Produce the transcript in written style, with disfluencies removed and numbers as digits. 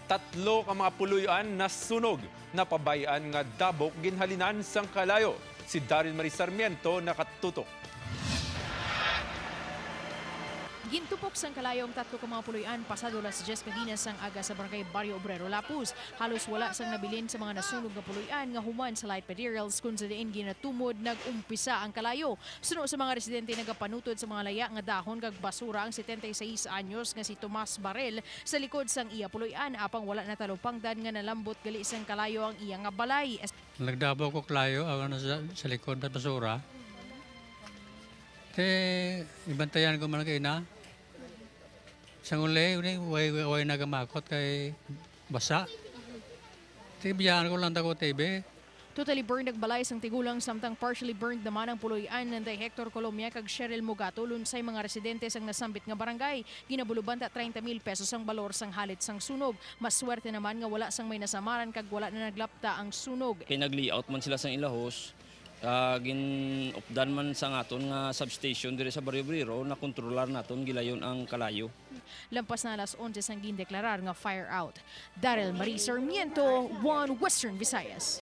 Tatlo ka mga puluyan nasunog. Napabayan nga dabok ginhalinan sang kalayo. Si Daryl Marie Sarmiento nakatutok. Gintupok sang kalayong tatlo ka mga puluyan pasado las 10 kadina sang aga sa barangay Barrio Obrero, Lapuz. Halos wala sang nabilin sa mga nasunog nga puluyan nga human sa light materials kung sa diin ginatumod nag-umpisa ang kalayo. Suno sa mga residente, nagapanutod sa mga laya nga dahon kag basura ang 76 anyos nga si Tomas Barel sa likod sang iya puluyan apang wala na talupangdan nga nalambot gali sang kalayo ang iya nga balay. Nagdabaw ko kalayo, ako na sa likod ng basura. Te, ibantayan ko man kay na. Sa uli, uli, way, way nagamakot kay basa. Te, biyaan ko lang tako TV. Totally burned ang balay sang tigulang, samtang partially burned naman ang puluyan ng Hector Colomia kag Cheryl Mugato, lunsay mga residente sang nasambit nga barangay. Ginabulubanta 30 mil pesos ang balor sang halit sang sunog. Mas swerte naman nga wala sang may nasamaran kag wala na naglapta ang sunog. Kay nag-layout man sila sa ilahos, gin-updan man sa ngaton nga substation diri sa Barrio Obrero, na kontrolar naton gilayon ang kalayo. Lampas na alas 11 sang gindeklarar nga fire out. Daryl Marie Sarmiento, 1 Western Visayas.